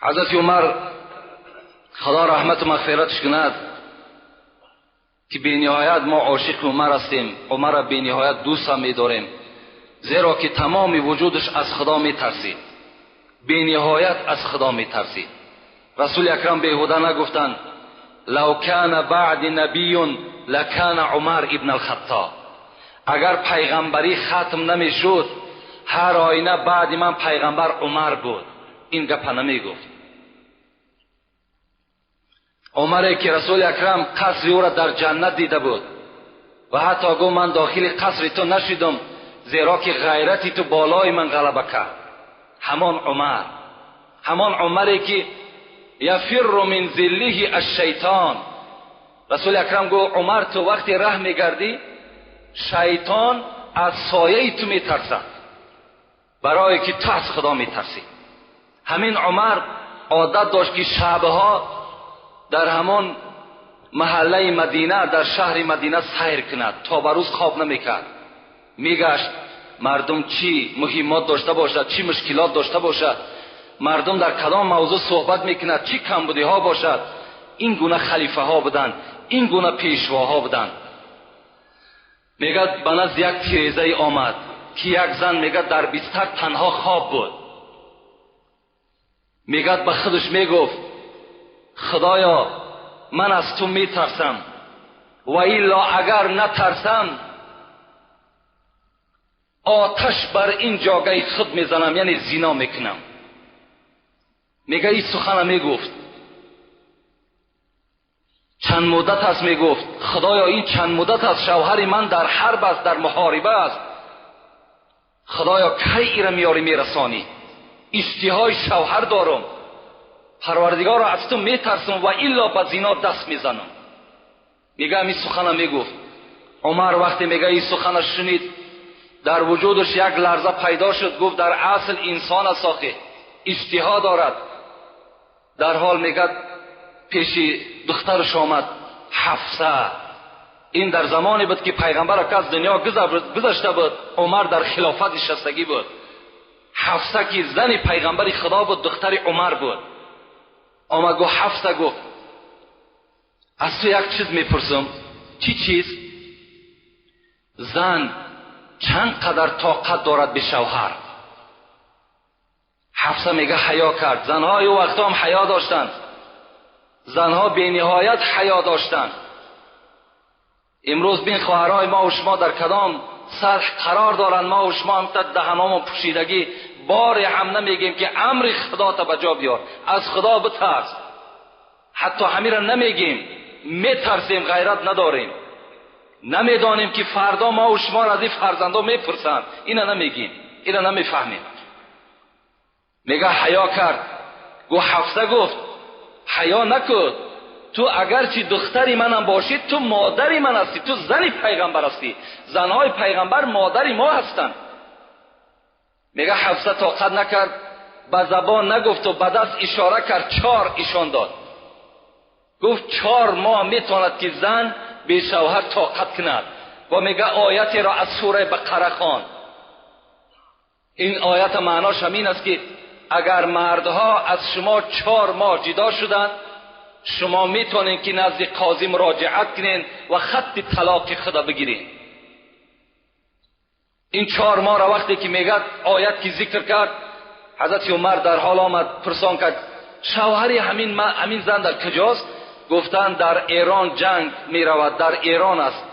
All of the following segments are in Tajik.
Ҳазрати Умар, Худо раҳмату мағфираташ кунад, ки бениҳоят мо ошиқи Умар ҳастем, Умарро бениҳоят дӯст ҳам медорем, зеро ки тамоми вуҷудаш аз Худо метарсид, бениҳоят аз Худо метарсид. Расули Акрам беҳуда нагуфтанд: лав кана баъди набиюн лакана Умар ибн алхаттоб. Агар пайғамбарӣ хатм намешуд, ҳар оина баъди ман пайғамбар Умар буд. Ин гапа намегуфт. Умаре ки Расули Акрам қасри ӯро дар ҷаннат дида буд ва ҳатто гуфт: ман дохили қасри ту нашидам, зеро ки ғайрати ту болои ман ғалаба кард. Ҳамон Умар, ҳамон Умаре ки яфирру мин зиллиҳи аш-шайтон. Расули Акрам гуфт: Умар, ту вақте раҳ мегардӣ, шайтон аз сояи ту метарсад, барое ки ту аз Худо метарсӣ. Ҳамин Умар одат дошт ки шабҳо дар ҳамон маҳаллаи Мадина, дар шаҳри Мадина сайр кунад, то ба рӯз хоб намекард. Мегашт, мардум чӣ муҳиммот дошта бошад, чӣ мушкилот дошта бошад, мардум дар кадом мавзӯъ суҳбат мекунад, чӣ камбудиҳо бошад. Ин гуна халифаҳо буданд, ин гуна пешвоҳо буданд. Мегӯяд, ба назди як тирезае омад ки як зан, мегӯяд, дар бистар танҳо хоб буд. Мегӯяд, ба худаш мегуфт: Худоё, ман аз ту метарсам, ва илло агар натарсам, оташ бар ин ҷогаи худ мезанам, яъне зино мекунам. Мега, ин сухана мегуфт. Чанд муддат аст, мегуфт: Худоё, ин чанд муддат аст шавҳари ман дар ҳарб аст, дар муҳориба аст. Худоё, кай ира меёрӣ, мерасонӣ? Иштиҳои шавҳар дорам. Парвардигоро, аз ту метарсам ва илло ба зино даст мезанам. Мега, ҳамин сухана мегуфт. Умар вақте, мега, ин сухана шунид, дар вуҷудаш як ларза пайдо шуд. Гуфт: дар асл инсон аст, охи иштиҳо дорад. Дар ҳол, мегӯяд, пеши духтараш омад, Ҳафса. Ин дар замоне буд ки пайғамбар аз дунё гузашта буд, Умар дар хилофат нишастагӣ буд. Ҳафса ки зани пайғамбари Худо буд, духтари Умар буд, омад, гуфт: Ҳафса, гуфт, аз ту як чиз мепурсам. Чӣ чиз? Зан чанд қадар тоқат дорад бе шавҳар? Ҳафса, мега, ҳаё кард. Занҳои ӯ вақтҳо ҳам ҳаё доштанд, занҳо бениҳоят ҳаё доштанд. Имрӯз бин, хоҳарҳои мо ва шумо дар кадом сатҳ қарор доранд. Мо ва шумо ҳам даҳаномон пӯшидагӣ, боре ҳам намегем ки амри Худота ба ҷо биёр, аз Худо битарс. Ҳатто ҳамира намегем, метарсем, ғайрат надорем, намедонем ки фардо мо ва шуморо аз ин фарзандо мепурсанд. Ина намегем, ина намефаҳмем. Мега, ҳаё кард. Гуфт, Ҳафса гуфт: ҳаё накун, ту агарчи духтари манам бошӣ, ту модари ман ҳастӣ, ту зани пайғамбар ҳастӣ, занҳои пайғамбар модари мо ҳастанд. Мега, Ҳафса тоқат накард, ба забон нагуфту ба даст ишора кард, чор ишон дод. Гуфт: 4 моҳ метавонад ки зан бешавҳар тоқат кунад. Ва мега, оятеро аз сураи Бақара хонд. Ин оята маънош ҳамин аст ки агар мардҳо аз шумо 4 моҳ ҷудо шуданд, шумо метавонед ки назди қозӣ муроҷиат кунед ва хатти талоқи худа бигиред. Ин 4 моҳро вақте ки, мегӯяд, оят ки зикр кард, ҳазрати Умар дар ҳол омад, пурсон кард: шавҳари ҳамин зан дар куҷост? Гуфтанд: дар Эрон ҷанг меравад, дар Эрон аст.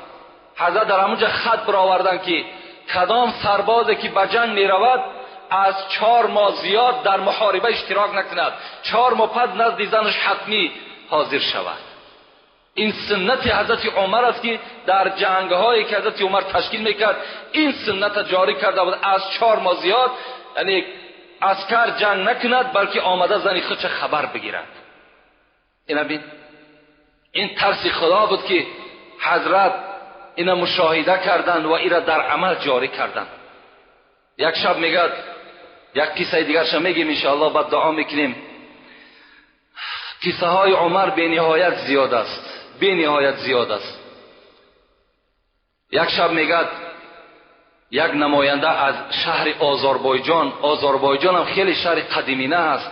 Ҳазрат дар ҳамонҷа хат бароварданд ки кадом сарбозе ки ба ҷанг меравад, аз 4 моҳ зиёд дар муҳориба иштирок накунад, 4 моҳ пас назди занаш ҳатмӣ ҳозир шавад. Ин суннати ҳазрати Умар аст ки дар ҷангҳое ки ҳазрати Умар ташкил мекард, ин сунната ҷорӣ карда буд: аз 4 моҳ зиёд, яъне, аскар ҷанг накунад, балки омада зани худша хабар бигирад. Ина бин, ин тарси Худо буд ки ҳазрат ина мушоҳида карданд ва ира дар амал ҷорӣ карданд. Як шаб, мегӯяд, як қиссаи дигарша мегем, иншоалло, баъд дуо мекунем. Қиссаҳои Умар бениҳоят зиёд аст, бениҳоят зиёд аст. Як шаб, мегӯяд, як намоянда аз шаҳри Озарбойҷон, Озарбойҷон ҳам хеле шаҳри қадимина аст.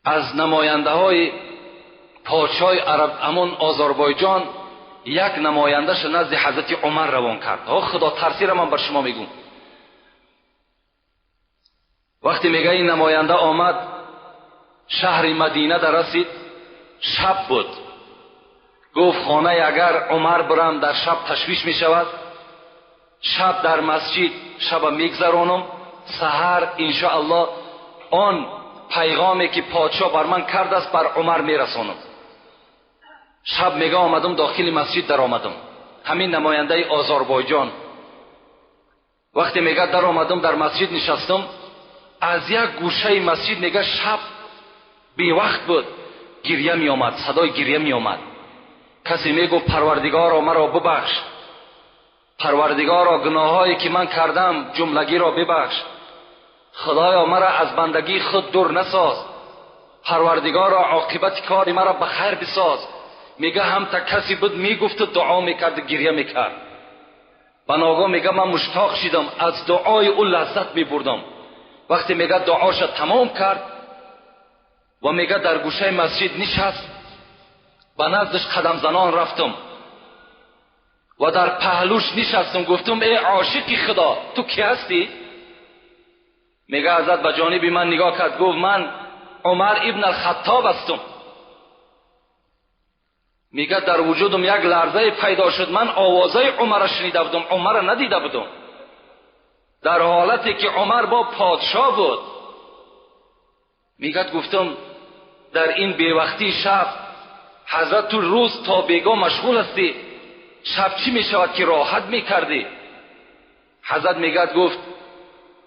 از نماینده های پادشاه عرب همون آذربایجان یک نماینده‌ش نزد حضرت عمر روان کرد. خدا ترسی را من بر شما میگم. وقتی میگه این نماینده آمد شهر مدینه در رسید، شب بود. گفت خانه اگر عمر برم در شب تشویش میشود، شب در مسجد شب میگذرانم، سحر انشاءالله آن پیغامی که پادشاه بر من کرده است بر عمر میرسانم. شب میگه آمدم داخل مسجد در آمدم، همین نماینده آذربایجان. وقتی میگه در آمدم در مسجد نشستم، از یک گوشه مسجد میگه شب بی وقت بود، گریه می آمد، صدای گریه می آمد. کسی میگفت پروردگارا مرا ببخش، پروردگارا گناهایی که من کردم جملگی را ببخش، خدایا مرا از بندگی خود دور نساز، پروردگارا عاقبت کار مرا به خیر بساز. میگه هم تا کسی بود میگفت و دعا میکرد و گریه میکرد. بناگاه میگه من مشتاق شدم، از دعای او لذت میبردم. وقتی میگه دعاش تمام کرد و میگه در گوشه مسجد نشست، به نزدش قدم زنان رفتم و در پهلوش نشستم، گفتم ای عاشق خدا تو کی هستی؟ میگه حضرت به جانب من نگاه کرد، گفت من عمر ابن الخطاب هستم. میگه در وجودم یک لرزه پیدا شد، من آوازه عمر را شنیده بودم، عمر را ندیده بودم، در حالتی که عمر با پادشاه بود. میگه گفتم در این بیوقتی شب حضرت تو روز تا بیگاه مشغول هستی، شب چی میشود که راحت میکردی؟ حضرت میگه گفت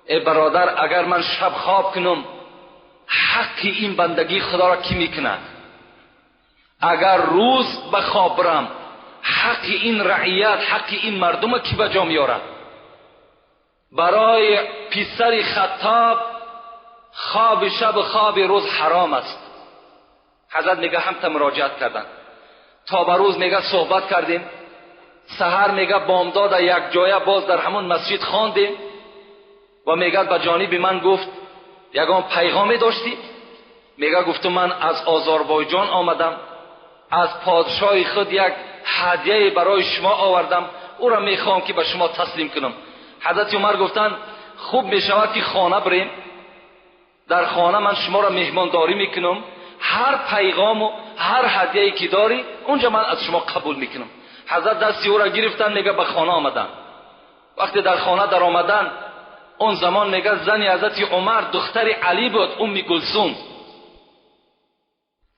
ای برادر اگر من شب خواب کنم حق این بندگی خدا را کی میکند؟ اگر روز به خواب برم حق این رعیت، حق این مردم کی به جا میارد؟ برای پسر خطاب خواب شب خواب روز حرام است. حضرت میگه هم تا مراجعت کردن، تا به روز میگه صحبت کردیم، سحر میگه بامداد یک جایه باز در همون مسجد خواندیم و میگه به جانب من گفت یگان پیغامی داشتی؟ میگه گفتم من از آذربایجان آمدم، از پادشاه خود یک هدیه برای شما آوردم، او را میخوام که به شما تسلیم کنم. حضرت عمر گفتن خوب میشود که خانه بریم، در خانه من شما را مهمانداری میکنم، هر پیغام و هر هدیه‌ای که داری اونجا من از شما قبول میکنم. حضرت دستی او را گرفتن، میگه به خانه آمدن. وقتی در خانه در آمدن، اون زمان میگه زنی حضرت عمر دختر علی بود، ام کلثوم.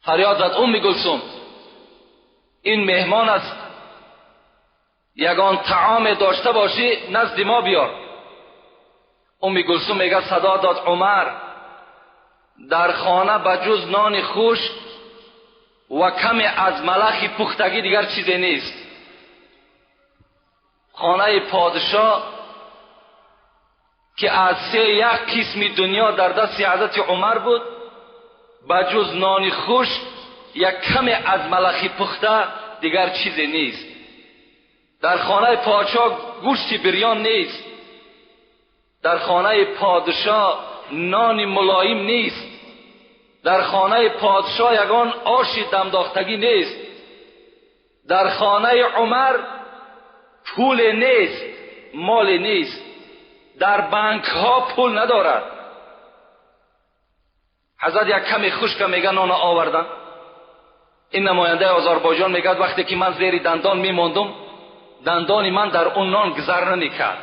فریاد زد ام کلثوم این مهمان است، یگان طعام داشته باشی نزد ما بیار. ام کلثوم میگه صدا داد عمر در خانه بجز نان خشک و کمی از ملخ پختگی دیگر چیزی نیست. خانه پادشاه که از 3 قسم دنیا در دست حضرت عمر بود، بجز نان خشک یک کمی از ملخ پخته دیگر چیزی نیست. در خانه پادشاه گوشت بریان نیست، در خانه پادشاه نان ملایم نیست، در خانه پادشاه یگان آش دمداختگی نیست، در خانه عمر پول نیست، مال نیست، در بانک ها پول ندارد. حضرت یک کمی خشک میگه نان آوردن. این نماینده آذربایجان میگه وقتی که من زیر دندان میماندم، دندان من در اون نان گذر نمیکرد،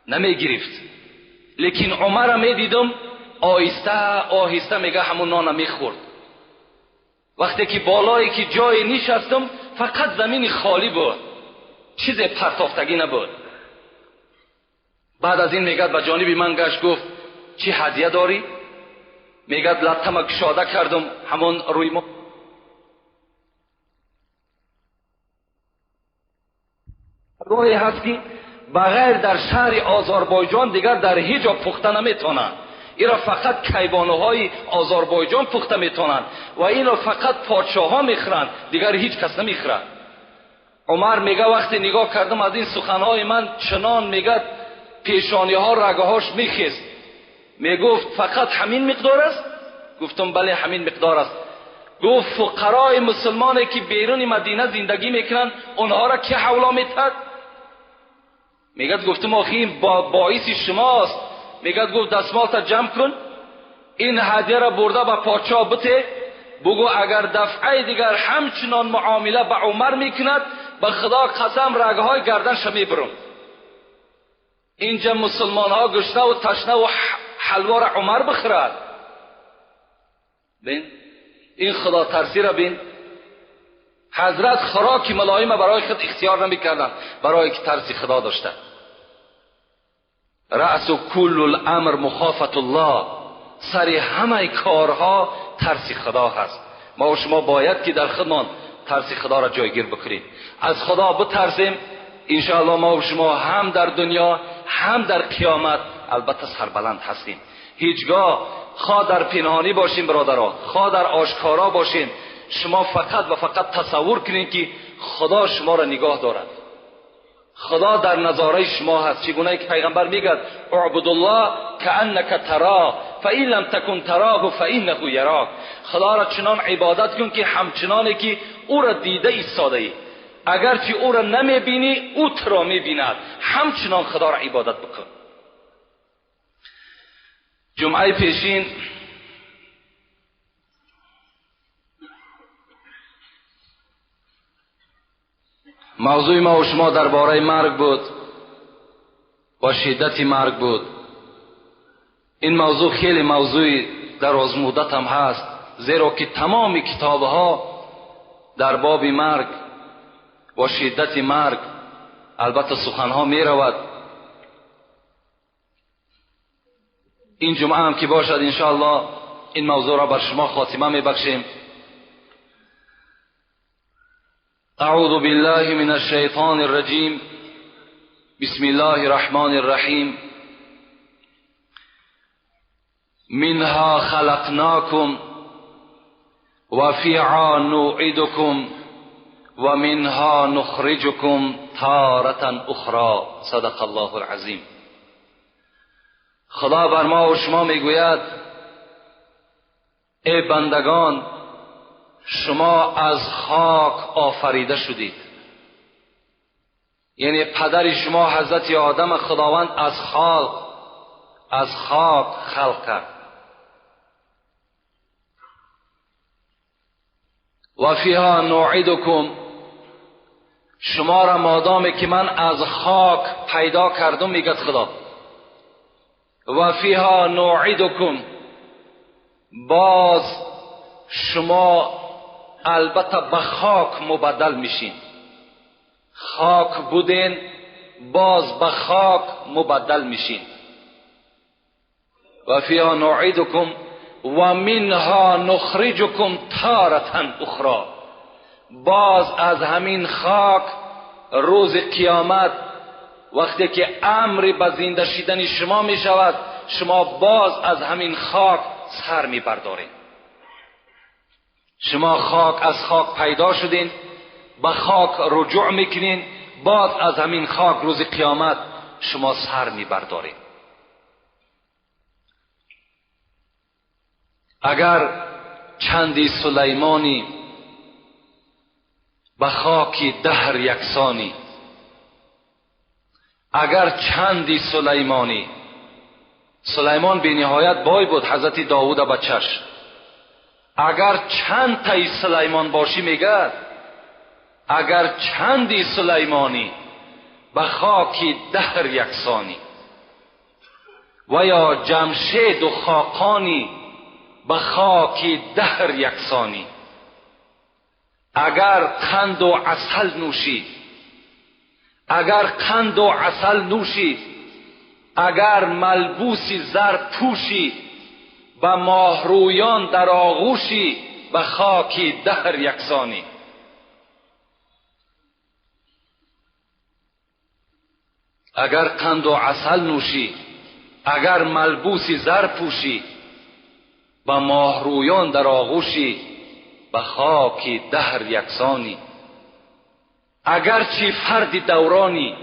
نمیگرفت، لیکن عمر میدیدم آهسته آهسته میگه همون نان میخورد. وقتی که بالایی که جای نشستم فقط زمین خالی بود، چیز پرتافتگی نبود. بعد از این میگه به جانب من گشت، گفت چی هدیه داری؟ میگه لطمه کشاده کردم همون روی ما گاهی هست که بغیر در شهر آذربایجان دیگر در هیچ جا پخته نمیتونن. این را فقط کیبانوهای آذربایجان پخته میتونن و این را فقط پادشاه ها میخورند، دیگر هیچ کس نمیخورد. عمر میگه وقتی نگاه کردم از این سخنهای من چنان میگه پیشانی ها رگهاش میخست، میگفت فقط همین مقدار است؟ گفتم بله همین مقدار است. گفت فقرای مسلمانی که بیرون مدینه زندگی میکنن اونها را که حولا میتد؟ میگد گفتم آخی این باعث شماست. میگد گفت دستمال تا جمع کن، این هدیه را برده به پادشاه بته، بگو اگر دفعه دیگر همچنان معامله به عمر میکند به خدا قسم رگهای گردنش میبرم. اینجا مسلمان ها گشنه و تشنه و حلوا را عمر بخورد. بین این خدا ترسی را بین. حضرت خوراک ملایم برای خود اختیار نمیکردن، برای که ترسی خدا داشته. رأس کل الامر مخافت الله، سر همه کارها ترسی خدا هست. ما و شما باید که در خودمان ترسی خدا را جایگیر بکنیم، از خدا بترسیم. انشاءالله ما و شما هم در دنیا هم در قیامت البته سربلند هستیم. هیچگاه خواه در پنهانی باشیم برادرها، خواه در آشکارا باشیم، شما فقط و فقط تصور کنید که خدا شما را نگاه دارد، خدا در نظاره شما هست. چگونه که پیغمبر میگه اعبد الله کأنک تراه فإن لم تکن تراه فإنه یراک. خدا را چنان عبادت کن که همچنانه که او را دیده ایستاده ای، اگرچه او را نمیبینی او تو را میبیند، همچنان خدا را عبادت بکن. جمعه پیشین موضوع ما و شما درباره مرگ بود و شدت مرگ بود. این موضوع خیلی موضوع دراز مدت هم هست، زیرا که تمام کتابها در باب مرگ و شدت مرگ البته سخنها می رود. این جمعه هم که باشد انشاءالله این موضوع را بر شما خاتمه می بخشیم. اعوذ بالله من الشیطان الرجیم، بسم الله الرحمن الرحیم. منها خلقناکم و فیها نعیدکم و منها نخرجکم تارة اخرى. صدق الله العظیم. خدا بر ما و شما میگوید ای بندگان، شما از خاک آفریده شدید. یعنی پدر شما حضرت آدم خداوند از خاک خلق کرد. و فیها نعیدکم، شما را مادامی که من از خاک پیدا کردم میگه خدا، و فیها نعیدکم، باز شما البته به خاک مبدل میشین. خاک بودین باز به خاک مبدل میشین. و فیها نعیدکم و منها نخرجکم تارة اخرى، باز از همین خاک روز قیامت وقتی که امر به زنده شدن شما می شود، شما باز از همین خاک سر می بردارید. شما خاک از خاک پیدا شدین، به خاک رجوع میکنین، باز از همین خاک روز قیامت شما سر می بردارید. اگر چندی سلیمانی به خاک دهر یکسانی، اگر چندی سلیمانی، سلیمان بی نهایت بای بود حضرت داوود بچش، اگر چند تای سلیمان باشی میگه، اگر چندی سلیمانی به خاک دهر یکسانی، و یا جمشید و خاقانی به خاک دهر یکسانی، اگر قند و عسل نوشی، اگر قند و عسل نوشی، اگر ملبوس زر پوشی، به ماهرویان در آغوشی، به خاک دهر یکسانی. اگر قند و عسل نوشی، اگر ملبوس زر پوشی، به ماهرویان در آغوشی، به خاک دهر یکسانی. اگرچه فرد دورانی،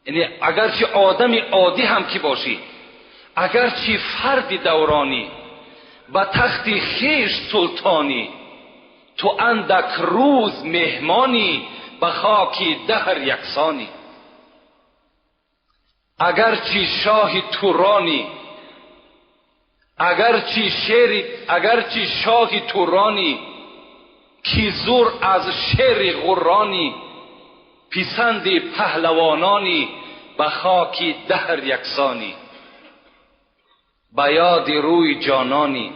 یعنی اگرچه آدم عادی هم که باشی، اگرچه فرد دورانی، به تخت خویش سلطانی، تو اندک روز مهمانی، به خاک دهر یکسانی. اگرچه شاه تورانی، اگرچه شاه تورانی، کی زور از شیر غرانی، پسند پهلوانانی، به خاک دهر یکسانی. به یاد روی جانانی،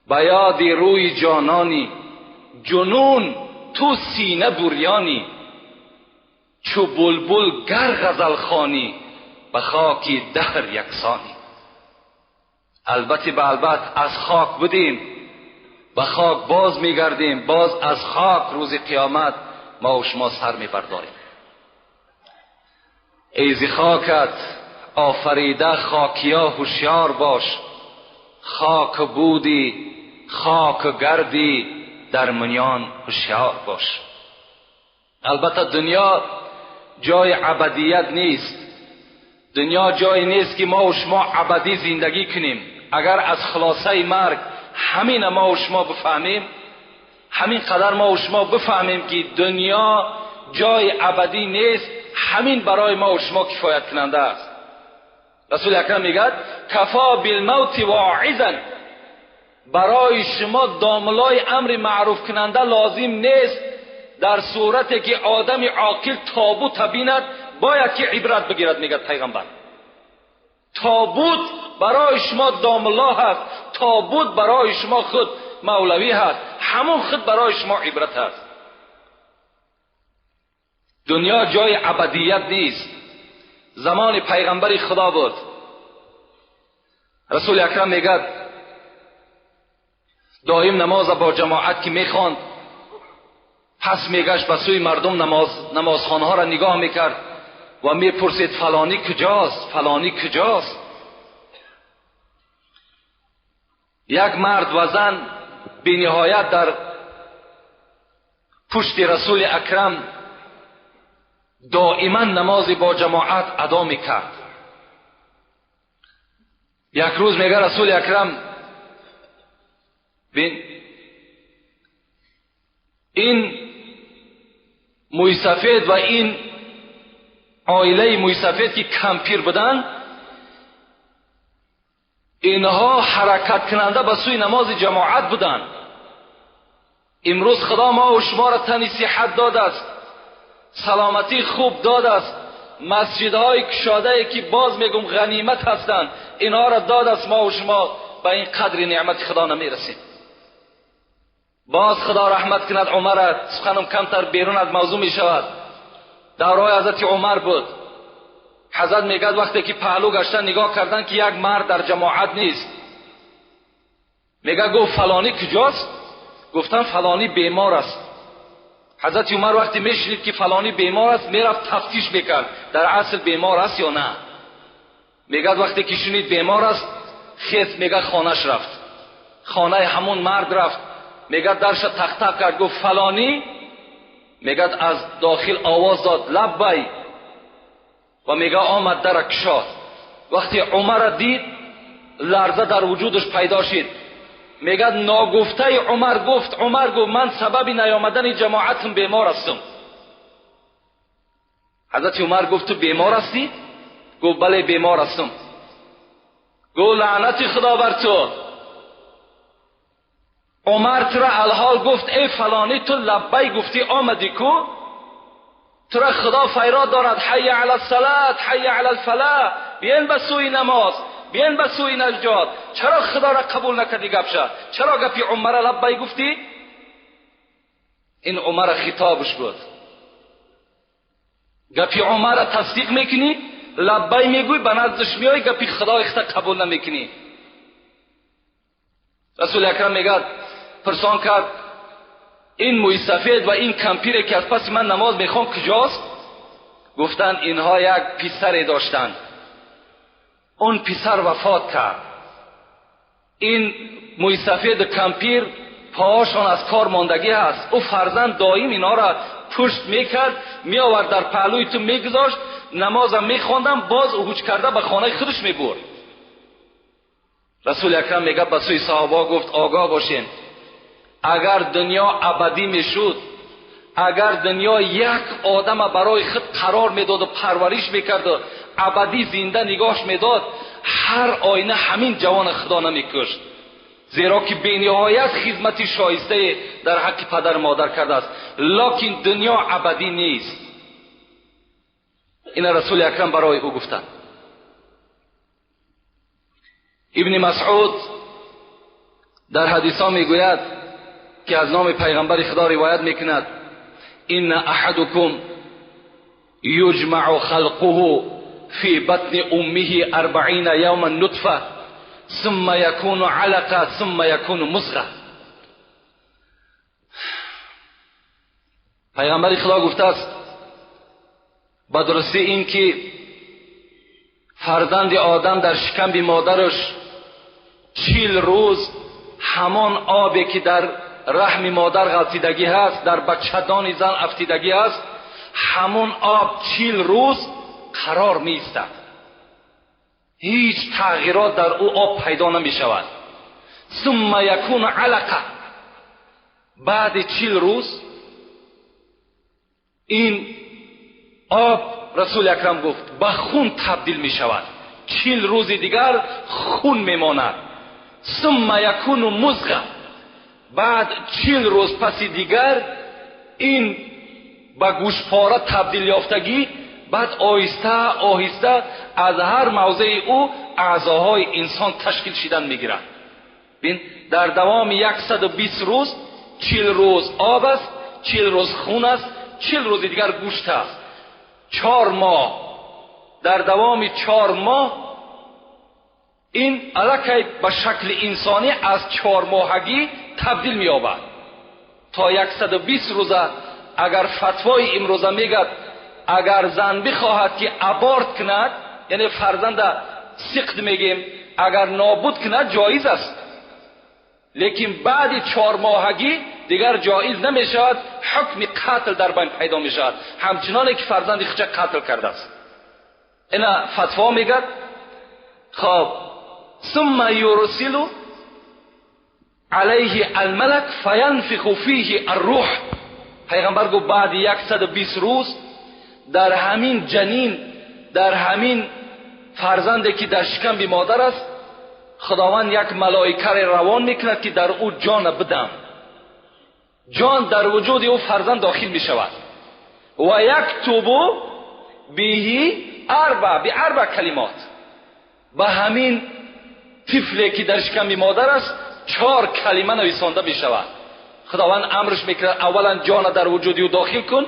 به یاد روی جانانی، جنون تو سینه بریانی، چو بلبل گر غزل خوانی، به خاک دهر یکسانی. البته به البته از خاک بودیم، به خاک باز میگردیم، باز از خاک روز قیامت ما و شما سر میبرداریم. ای ز خاکت آفریده خاکیا هوشیار باش، خاک بودی خاک گردی در منیان هوشیار باش. البته دنیا جای ابدیت نیست، دنیا جای نیست که ما و شما ابدی زندگی کنیم. اگر از خلاصه مرگ همین ما و شما بفهمیم، همین قدر ما و شما بفهمیم که دنیا جای ابدی نیست، همین برای ما و شما کفایت کننده است. رسول اکرم میگد کفا بالموت واعظا، برای شما داملای امر معروف کننده لازم نیست. در صورتی که آدم عاقل تابوت بیند باید که عبرت بگیرد. میگد پیغمبر تابوت برای شما داملا هست، تابوت برای شما خود مولوی هست، همون خود برای شما عبرت هست. دنیا جای ابدیت نیست. زمان پیغمبر خدا بود، رسول اکرم میگد دائم نماز با جماعت که میخواند، پس میگشت به سوی مردم نمازخانه ها را نگاه میکرد و میپرسید فلانی کجاست، فلانی کجاست. یک مرد و زن بی نهایت در پشت رسول اکرم دائما نماز با جماعت ادا میکرد. یک روز میگه رسول اکرم بین این مویسفید و این عائله مویسفید که کمپیر بودن، اینها حرکت کننده به سوی نماز جماعت بودن. امروز خدا ما و شما را تنی صحت داده است، سلامتی خوب داده است، مسجدهای کشاده که باز میگم غنیمت هستند، اینها را داده است. ما و شما به این قدر نعمت خدا نمیرسیم. باز خدا رحمت کند عمر، سخنم کمتر بیرون از موضوع می شود. دورای حضرت عمر بود. حضرت میگد وقتی که پهلو گشتن نگاه کردن که یک مرد در جماعت نیست، میگه گفت فلانی کجاست؟ گفتن فلانی بیمار است. حضرت عمر وقتی میشنید که فلانی بیمار است میرفت تفتیش میکرد در اصل بیمار است یا نه. میگد وقتی که شنید بیمار است، خیس میگه خانهش رفت، خانه همون مرد رفت. میگه درش تق تق کرد، گفت فلانی. میگه از داخل آواز داد لبی، و میگه آمد در کشاد. وقتی عمر دید لرزه در وجودش پیدا شد. میگه ناگفته عمر گفت، عمر گفت من سبب نیامدن جماعتم بیمار هستم. حضرت عمر گفت تو بیمار هستی؟ گفت بله بیمار هستم. گفت لعنت خدا بر تو. عمر تو را الحال گفت ای فلانی تو لبی گفتی آمدی کو؟ تو را خدا فیراد دارد حی علی الصلاة حی علی الفلاح، بیاین به سوی نماز، بیاین به سوی نجات. چرا خدا را قبول نکردی گپ؟ چرا گپی عمر لبی گفتی؟ این عمر خطابش بود. گپی عمر تصدیق میکنی، لبی میگوی، به نزدش میای، گپی خدا اخت قبول نمیکنی. رسول اکرم میگه پرسان کرد این موی سفید و این کمپیری که از پس من نماز میخوان کجاست؟ گفتن اینها یک پسری داشتند، اون پسر وفات کرد. این موی سفید کمپیر پاهاشان از کار ماندگی هست. او فرزند دائم اینا را پشت میکرد، میآورد در پهلوی تو میگذاشت، نمازم میخواندم، باز اوج کرده به خانه خودش میبرد. رسول اکرم میگه به سوی صحابه گفت آگاه باشین، اگر دنیا ابدی میشد، اگر دنیا یک آدم برای خود قرار میداد و پرورش میکرد و ابدی زنده نگاهش میداد، هر آینه همین جوان خدا نمیکشت، زیرا که بینهایت خدمت شایسته در حق پدر مادر کرده است. لکن دنیا ابدی نیست. این رسول اکرم برای او گفتند. ابن مسعود در حدیث میگوید که از نام پیغمبر خدا روایت میکند: ان احدکم یجمع خلقه فی بطن امه 40 یوما نطفه ثم یکون علقه ثم یکون مضغه. پیغمبر خدا گفته است به درستی این که فرزند آدم در شکم مادرش 40 روز همان آبی که در رحم مادر غلطیدگی هست، در بچه‌دان زن افتیدگی هست، همون آب 40 روز قرار می ایستد، هیچ تغییرات در او آب پیدا نمی شود. ثم یکون علقه، بعد 40 روز این آب، رسول اکرم گفت، به خون تبدیل می شود. 40 روز دیگر خون می ماند. ثم یکون مضغه، بعد 40 روز پس دیگر این به گوشپاره تبدیل یافتگی، بعد آهسته آهسته از هر موضع او اعضاهای انسان تشکیل شدن میگیرد. ببین در دوام 120 روز 40 روز آب است، 40 روز خون است، 40 روز دیگر گوشت است. 4 ماه، در دوام 4 ماه این الکی به شکل انسانی از 4 ماهگی تبدیل می‌یابد تا 120 روزه. اگر فتوای امروزه میگد اگر زن بخواهد که ابارت کند، یعنی فرزند سقط میگیم، اگر نابود کند جایز است، لیکن بعد 4 ماهگی دیگر جایز نمیشود، حکم قتل در بین پیدا میشود، همچنان که فرزند خود قتل کرده است. اینا فتوا میگد. خب ثم یرسل علیه الملک فینفخ فیه الروح. پیغمبر گفت بعد 120 روز در همین جنین، در همین فرزندی که در شکم مادر است، خداوند یک ملائکه را روان میکند که در او جان بدم، جان در وجود او فرزند داخل میشود. و یکتب به اربع کلمات، به همین طفلی که در شکم مادر است 4 کلمه نویسانده میشود. خداوند امرش میکند اولا جان در وجود او داخل کن،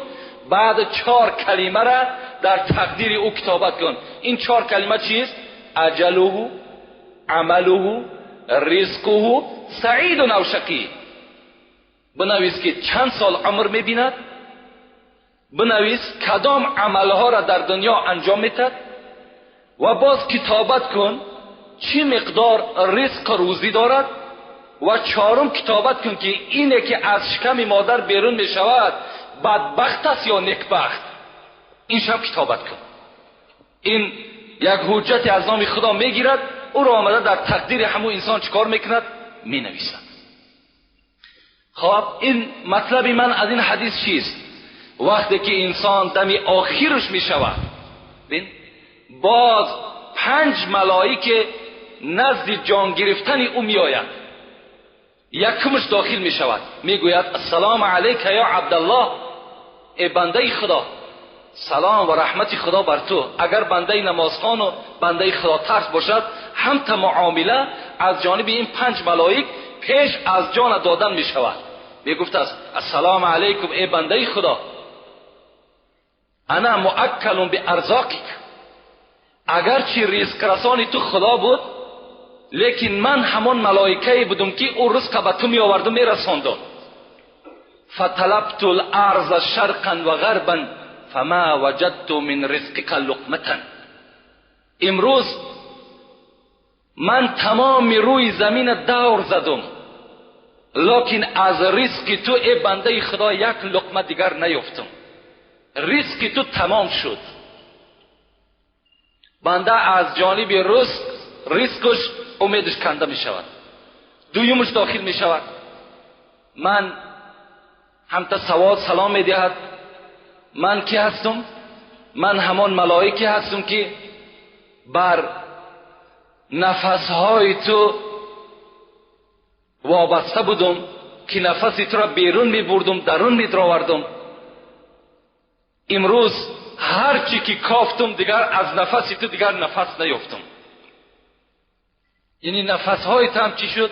بعد 4 کلمه را در تقدیر او کتابت کن. این 4 کلمه چیست؟ اجله، عمله، رزقه، سعید او شقی. بنویس که چند سال عمر میبیند، بنویس کدام عملها را در دنیا انجام میتد، و باز کتابت کن چی مقدار رزق روزی دارد، و 4 کتابت کن که اینه که از شکم مادر بیرون میشود بدبخت است یا نیکبخت. این شب کتابت کن. این یک حجت از نام خدا میگیرد، او را آمده در تقدیر همون انسان چیکار میکند؟ مینویسد. خب این مطلب من از این حدیث چیست؟ وقتی که انسان دم آخرش میشود، ببین باز 5 ملائکه نزد جان گرفتن او میآید. یکمش داخل میشود، میگوید السلام علیک یا عبدالله، ای بنده خدا، سلام و رحمت خدا بر تو. اگر بنده نمازخوان و بنده خدا ترس باشد، هم تا معامله از جانب این 5 ملائک پیش از جان دادن میشود. میگفت است السلام علیکم ای بنده خدا، انا مؤکل بارزاقک، اگرچه رزق رسانی تو خدا بود، لیکن من همان ملائکه بودم که او رزق به تو می آورد و می رساندم. فطلبت الارض شرقا و غربا فما وجدت من رزقک لقمة. امروز من تمام روی زمین دور زدم، لکن از رزق تو ای بنده خدا یک لقمه دیگر نیافتم. رزق تو تمام شد. بنده از جانب رزقش умедаш канда мешавад. Дуюмаш дохил мешавад. Ман ҳамта савол салом медиҳад. Ман ки ҳастам? Ман ҳамон малоике ҳастам ки бар нафасҳои ту вобаста будам, ки нафаси туро берун мебурдум, дарун медаровардам. Имрӯз ҳарчи ки кофтум, дигар аз нафаси ту дигар нафас наёфтум. Яъне нафасҳои ту ҳам чӣ шуд?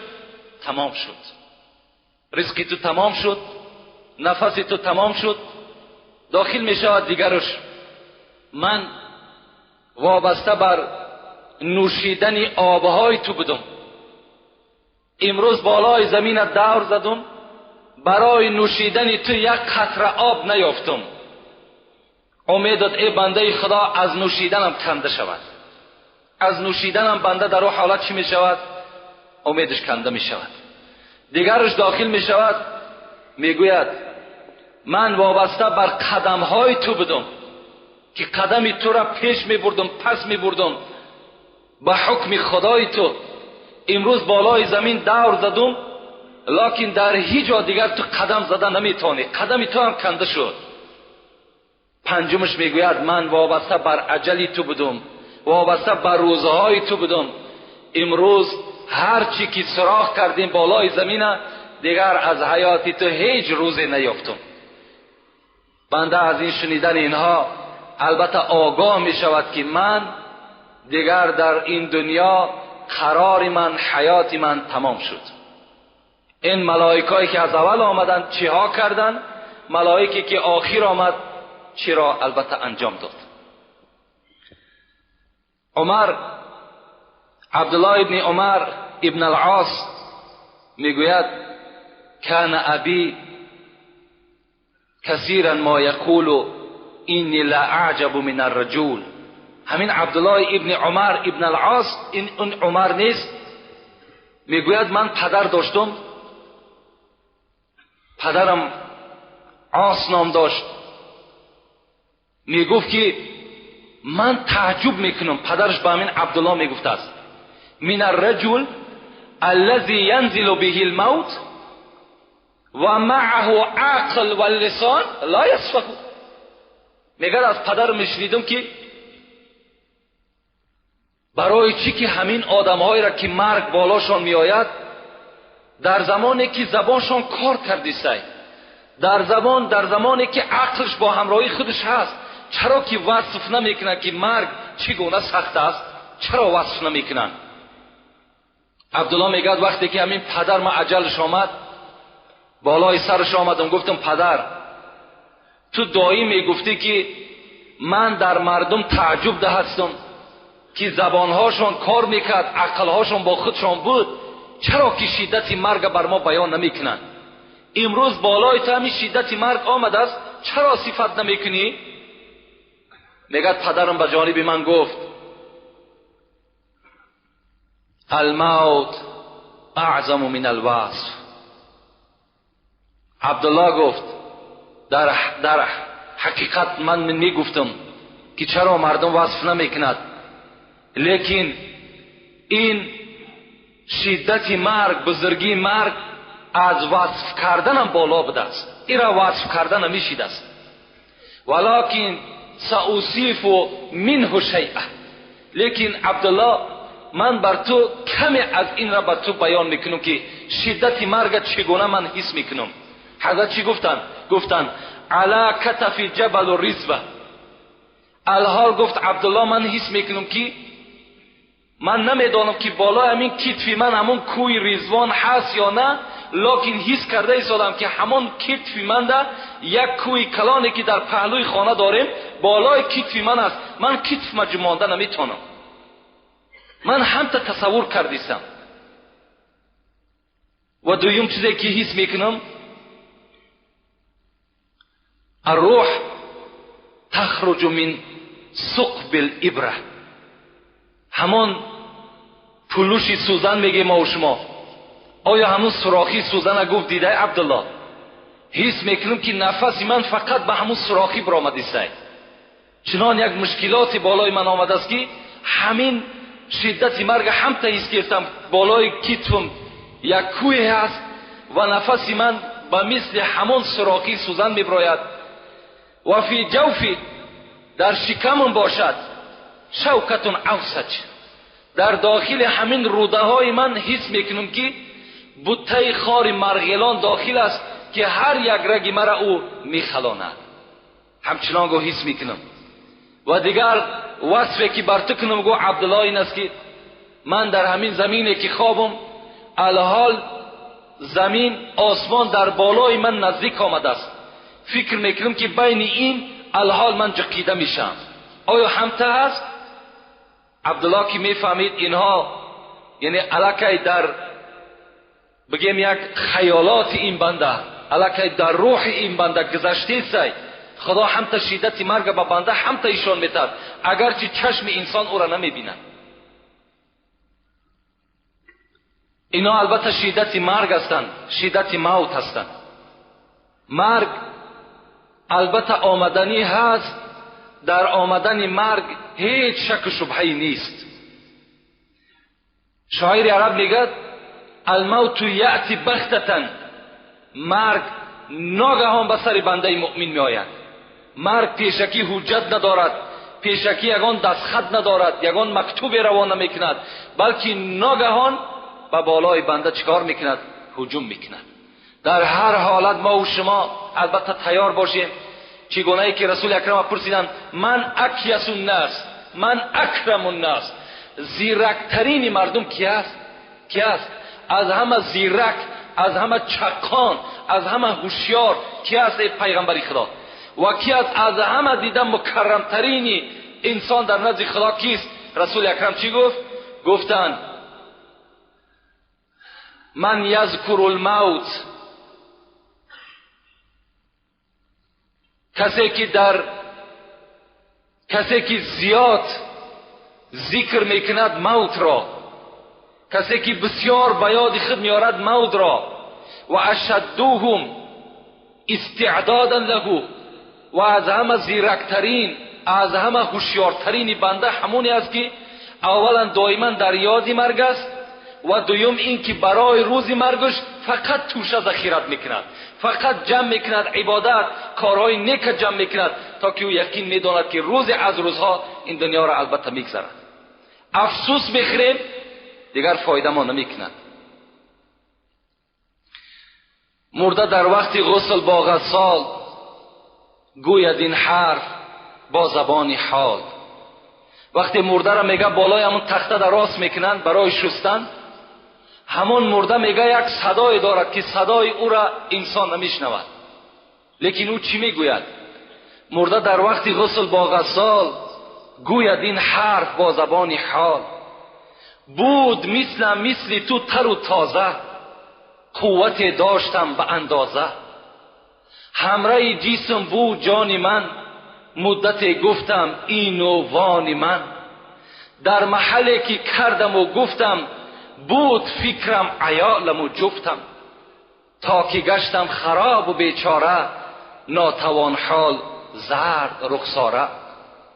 Тамом шуд. Ризқи ту тамом шуд, нафаси ту тамом шуд. Дохил мешавад дигараш. Ман вобаста бар нӯшидани обҳои ту будам. Имрӯз болои замина давр задум, барои нӯшидани ту як қатра об наёфтум. Умедат эй бандаи Худо аз нӯшиданам канда шавад. Аз нӯшиданам банда дар он ҳолат чӣ мешавад? Умедаш канда мешавад. Дигараш дохил мешавад, мегӯяд ман вобаста бар қадамҳои ту будам, ки қадами тура пеш мебурдум, пас мебурдум ба ҳукми Худои ту. Имрӯз болои замин давр задум, локин дар ҳеҷ ҷо дигар ту қадам зада наметавонӣ, қадами ту ҳам канда шуд. Панҷумаш мегӯяд ман вобаста бар аҷали ту будум, вобаста бар рӯзҳои ту будум. Имрӯз ҳарчи ки суроғ кардем болои замина, дигар аз ҳаёти ту ҳеҷ рӯзе наёфтум. Банда аз ин шунидани инҳо албатта огоҳ мешавад ки ман дигар дар ин дунё қарори ман, ҳаёти ман тамом шуд. Ин малоикое ки аз аввал омаданд чиҳо карданд, малоике ки охир омад чиро албатта анҷом дод. Умар, Абдуллоҳ ибни Умар ибн ал-Ос мегӯяд кана аби касиран ма яқулу инни ла аъҷабу мин арраҷул. Ҳамин Абдуллоҳ ибни Умар ибн ал-Ос, ин он Умар нест, мегӯяд ман падар доштум, падарам Ос ном дошт. Мегуфт ки ман таъҷуб мекунам, падараш ба ҳамин Абдуллоҳ мегуфтааст, мин арраҷул аллази янзилу биҳи лмавт ва маъаҳу ақл ва лисон ла ясфаҳу. Мегӯяд аз падарам мешунидам ки барои чӣ ки ҳамин одамҳоеро ки марг болошон меояд, дар замоне ки забоншон кор кардисай, дар замоне ки ақлш бо ҳамроҳии худаш ҳаст, чаро ки васф намекунанд ки марг чӣ гуна сахт аст? Чаро васф намекунанд? Абдуллоҳ мегӯяд вақте ки ҳамин падар ма аҷалш омад, болои сараш омадам, гуфтам падар, ту доим мегуфтӣ ки ман дар мардум таъҷуб даҳастам ки забонҳошон кор мекард, ақлҳошон бо худшон буд, чаро ки шиддати марга бар мо баён намекунанд? Имрӯз болои ту ҳамин шиддати марг омадааст, чаро сифат намекунӣ? Мегӯяд падарам ба ҷониби ман гуфт алмавт аъзаму мин алвасф. Абдуллоҳ гуфт дар ҳақиқат ман мегуфтам ки чаро мардум васф намекунад, лекин ин шиддати марг, бузургии марг аз васф карданам боло будааст, инро васф карда намешидааст. Валокин саусифу минҳу шайъа. Лекин Абдуллоҳ, ман бар ту каме аз инро ба ту баён мекунам ки шиддати марга чӣ гуна ман ҳис мекунам. Ҳазрат чӣ гуфтанд? Гуфтанд ала катафи ҷабалу ризва. Алҳол гуфт Абдуллоҳ, ман ҳис мекунам ки ман намедонам ки болои ҳамин китфи ман ҳамон кӯи Ризвон ҳаст ё на, локин ҳис карда истодам ки ҳамон китфи манда як кӯи калоне ки дар паҳлӯи хона дорем болои китфи ман аст. Ман китфма ҷумонда наметавонам. Ман ҳамта тасаввур кардисам. Ва дуюм чизе ки ҳис мекунам, аррӯҳ тахруҷу мин суқби либра. Ҳамон пулуши сӯзан мегӯем мо шумо. Оё ҳамон сурохи сӯзана гуфт дидай Абдуллоҳ? Ҳис мекунам ки нафаси ман фақат ба ҳамон сурохӣ баромадистай. Чунон як мушкилоти болои ман омадааст ки ҳамин شدت مرگ هم تا حس گرفتم. بالای کتفم یک کوه هست و نفس من به مثل همان سراخی سوزن میبراید. و فی جوفی، در شکمم باشد شوکتون اوسج، در داخل همین روده های من حس میکنم که بوته خار مرغلان داخل است که هر یک رگ مرا او میخلاند. همچنان گو حس میکنم. و دیگر وصفی که بر تو کنم گو عبدالله این است که من در همین زمینی که خوابم، الحال زمین آسمان در بالای من نزدیک آمده است. فکر میکنم که بین این الحال من جقیده میشم. آیا همته هست؟ عبدالله که میفهمید اینها یعنی علاقه در بگیم یک خیالات این بنده، علاقه در روح این بنده گذشته سی، خدا هم تا شدت مرگ به بنده هم تا ایشان میتد، اگرچه چشم انسان او را نمیبیند. اینا البته شدت مرگ هستند، شدت موت هستند. مرگ البته آمدنی هست، در آمدن مرگ هیچ شک و شبهی نیست. شاعر عرب میگه الموت یأتی بغتة، مرگ ناگهان به سر بنده مؤمن میآید. مرگ پیشکی حجت ندارد، پیشکی یگان دستخط ندارد، یگان مکتوب روانه میکند، بلکه ناگهان به بالای بنده چیکار میکند؟ هجوم میکند. در هر حالت ما و شما البته تیار باشیم. چگونه ای که رسول اکرم پرسیدند من اکیس الناس، من اکرم الناس، زیرکترین مردم کی است؟ کی است؟ از همه زیرک، از همه چقان، از همه هوشیار کی است ای پیغمبر خدا؟ و کی است از همه دیده مکرمترین انسان در نزد خدا کیست؟ رسول اکرم چی گفت؟ گفتند من یذکر الموت، کسی که زیاد ذکر میکند موت را، کسی که بسیار به یاد خود میارد موت را، و اشدهم استعدادا له، و از همه زیرکترین، از همه هوشیارترین بنده همونی است که اولا دائما در یاد مرگ است، و دوم این که برای روز مرگش فقط توشه ذخیرت میکند، فقط جمع میکند عبادت، کارهای نیک جمع میکند، تا که او یقین میداند که روز از روزها این دنیا را البته میگذرد. افسوس میخوریم دیگر فایده ما نمیکند. مرده در وقت غسل با غسال گوید این حرف با زبان حال. وقتی مرده را میگه بالای همون تخته در راست میکنند برای شستن، همون مرده میگه یک صدای دارد که صدای او را انسان نمیشنود، لیکن او چی میگوید؟ مرده در وقت غسل با غسال گوید این حرف با زبان حال. بود مثل تو تر و تازه، قوت داشتم به اندازه. همراه جسم بود جان من، مدت گفتم این و وان من. در محلی که کردم و گفتم، بود فکرم عیالم و جفتم. تا که گشتم خراب و بیچاره، ناتوان حال زرد رخساره.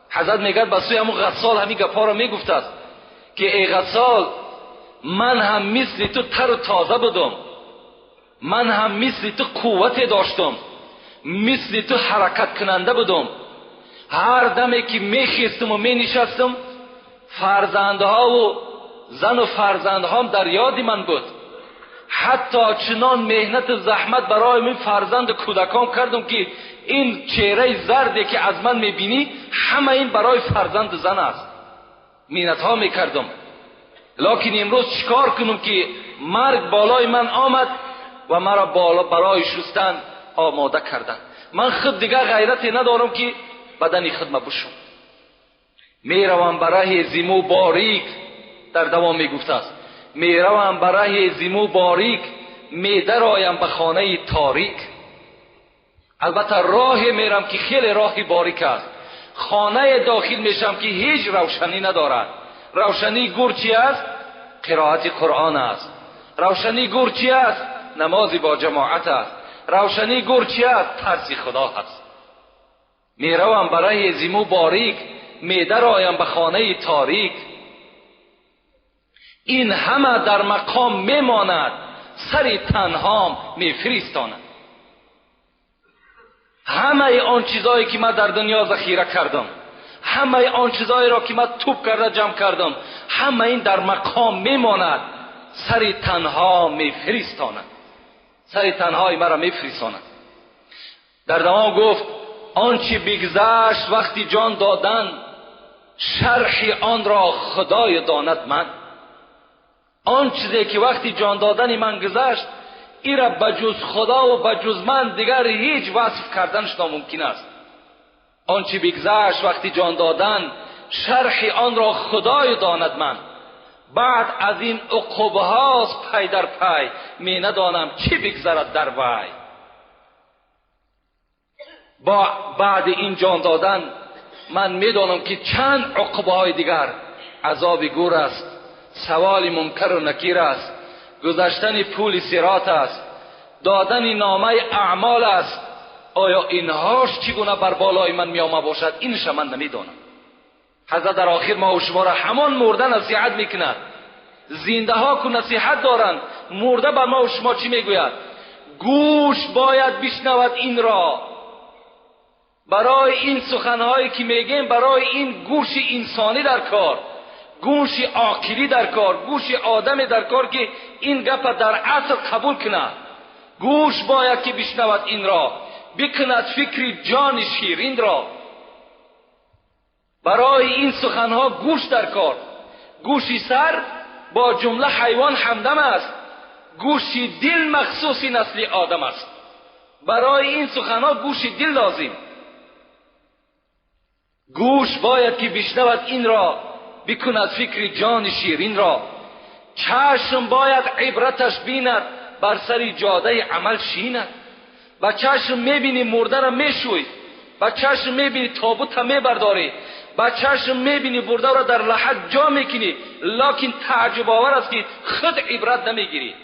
حضرت میگه به سوی همون غسال همین گپا را میگفت است که ای غسال، من هم مثل تو تر و تازه بودم، من هم مثل تو قوت داشتم، مثل تو حرکت کننده بودم. هر دمی که میخیستم و مینشستم، فرزندها و زن و فرزندهام در یاد من بود. حتی چنان مهنت زحمت برای من فرزند کودکام کردم که این چهره زردی که از من میبینی همه این برای فرزند زن است. مهنت ها میکردم. لکن امروز چیکار کنم که مرگ بالای من آمد و مرا برای شستن آماده کردن. من خود دیگر غیرتی ندارم که بدن خود ما بشم. میروم برای زیمو باریک، در دوام میگفت است، میروم برای زیمو باریک، میدرایم به خانه تاریک. البته راه میرم که خیلی راه باریک است، خانه داخل میشم که هیچ روشنی ندارد. روشنی گور چی است؟ قرائت قرآن است. روشنی گور چی است؟ نماز با جماعت است. روشنی گور چی است؟ ترس خدا است. میروم برای زیمو باریک، میدرایم به خانه تاریک. این همه در مقام میماند، سری تنهام میفرستاند. همه آن چیزایی که من در دنیا ذخیره کردم، همه آن چیزایی را که من توپ کرده جمع کردم، همه این در مقام میماند، سری تنها میفرستاند، سری تنهای مرا میفرستاند. در دوام گفت آنچه بگذشت وقتی جان دادن، شرح آن را خدای داند من. آن چیزی که وقتی جان دادن من گذشت، ای را بجز خدا و بجز من دیگر هیچ وصف کردنش ناممکن است. آنچه بگذشت وقتی جان دادن، شرح آن را خدای داند من. بعد از این عقبه هاست پی در پی، می ندانم چی بگذرد در وی. با بعد این جان دادن من میدانم که چند عقبه های دیگر، عذاب گور است، سوال منکر و نکیر است، گذشتن پول صراط است، دادن نامه اعمال است. آیا اینهاش چگونه بر بالای من می آمده باشد؟ اینش من نمیدانم. حضرت در آخر ما و شما را همان مرده نصیحت میکند. زنده ها که نصیحت دارند، مرده بر ما و شما چی میگوید؟ گوش باید بشنود این را. برای این سخنهایی که میگیم، برای این گوش انسانی در کار، گوش عاقلی در کار، گوش آدم در کار که این گپ در عصر قبول کند. گوش باید که بشنود این را، بکند فکر جان شیرین را. برای این سخنها گوش در کار. گوشی سر با جمله حیوان همدم است، گوشی دل مخصوص نسل آدم است. برای این سخنها گوش دل لازم. گوش باید که بشنود این را، بکند فکر جان شیرین را. چشم باید عبرتش بیند، بر سر جاده عمل شیند. با چشم میبینی مرده را میشوی، با چشم میبینی تابوت میبرداری، با چشم میبینی برده را در لحد جا میکنی، لکن تعجب آور است که خود عبرت نمیگیری،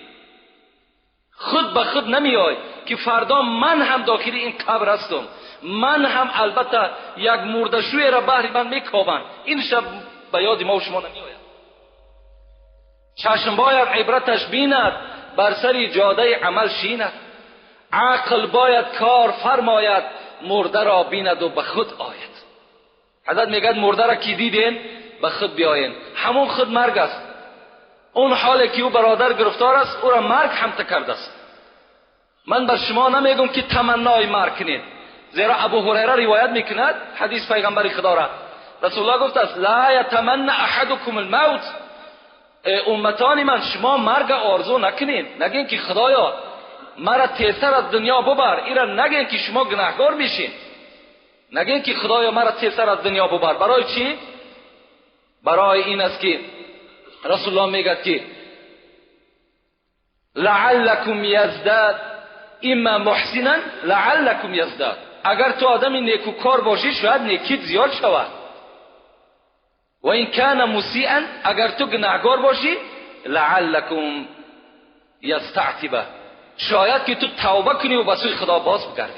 خود به خود نمیای که فردا من هم داخل این قبر هستم، من هم البته یک مرده‌شوی را بهر من میکوبند. این شب به یاد ما و شما نمیآید. چشم باید عبرتش بیند، بر سر جاده عمل شیند. عقل باید کار فرماید، مرده را بیند و به خود آید. حضرت میگه مرده را کی دیدین به خود بیاین. همون خود مرگ است. اون حالی که او برادر گرفتار است، او را مرگ هم کرده است. من بر شما نمیگم که تمنای مرگ کنید، زیرا ابو هریره روایت میکند حدیث پیغمبر خدا را، رسول الله گفت است لا یتمنى احدکم الموت. امتان من، شما مرگ آرزو نکنید، نگین که خدایا مرا تیزتر از دنیا ببر. ایرا نگین که شما گناهکار میشین، نگین که خدایا مرا تیزتر از دنیا ببر. برای چی؟ برای این است که رسول الله میگه که لعلکم یزداد اما محسنا لعلکم یزداد. اگر تو آدمی نیکوکار باشی شاید نیکیت زیاد شود. و این کان مسیئا، اگر تو گناهکار باشی لعلکم یستعتب، شاید که تو توبه کنی و به سوی خدا باز بگردی.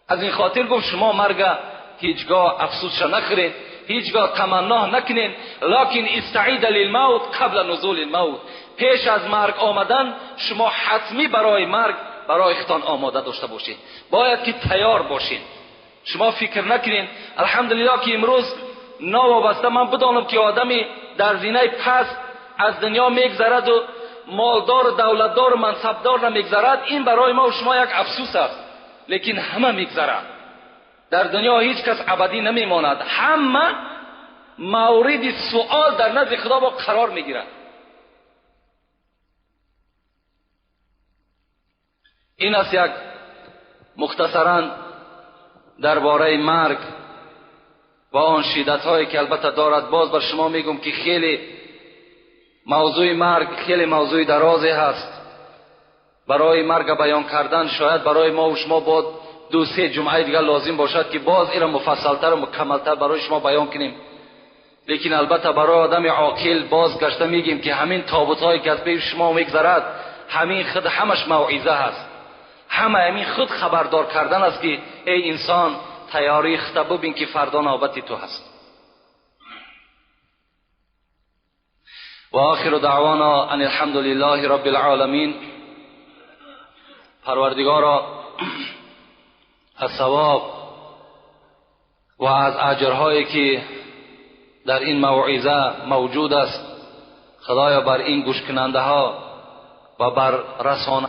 از این خاطر گفت شما مرگ هیچگاه افسوس نخورید، هیچگاه تمنا نکنین، لکن استعید للموت قبل نزول الموت. پیش از مرگ آمدن شما حتمی برای مرگ برای خودتان آماده داشته باشید، باید که تیار باشین. شما فکر نکنین الحمدلله که امروز ناوابسته من بدانم که آدمی در زینه پس از دنیا میگذرد و مالدار و دولتدار و منصبدار نمیگذرد، این برای ما و شما یک افسوس است. لیکن همه میگذرد. در دنیا هیچ کس ابدی نمیماند، همه مورد سوال در نزد خدا با قرار میگیرد. این است یک مختصرا درباره مرگ و آن شدت هایی که البته دارد. باز بر شما میگم که خیلی موضوع مرگ خیلی موضوع درازی هست. برای مرگ بیان کردن شاید برای ما و شما با 2-3 جمعه دیگر لازم باشد که باز این را مفصلتر و مکملتر برای شما بیان کنیم. لیکن البته برای آدم عاقل باز گشته میگیم که همین تابوت هایی که از پیش شما میگذرد، همین خود همش موعظه هست، همه همین خود خبردار کردن است که ای انسان تیاری خود ببین که فردا نوبت تو هست. و آخر دعوانا ان الحمد لله رب العالمین. پروردگارا، از ثواب و از اجرهایی که در این موعظه موجود است، خدایا، بر این گوش کننده ها و بر رسانه